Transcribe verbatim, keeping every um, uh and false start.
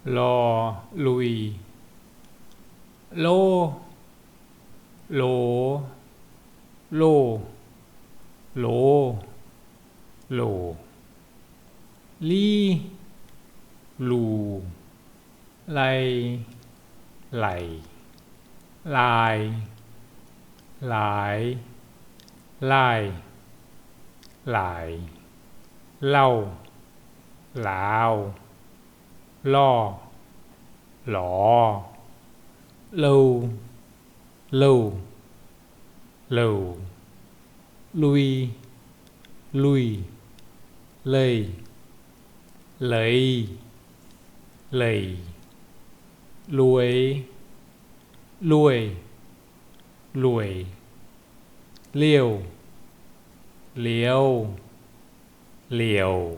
Law, lui. Lo, lo, lo, lo, lo. Li, lu, lai, lai, lai, lai, lai, lai. Lau, lau, law, law, lou, lou, lou. Lui, lui, lei, lei, lei. Luai, luai, luai. Liau, liau, liau.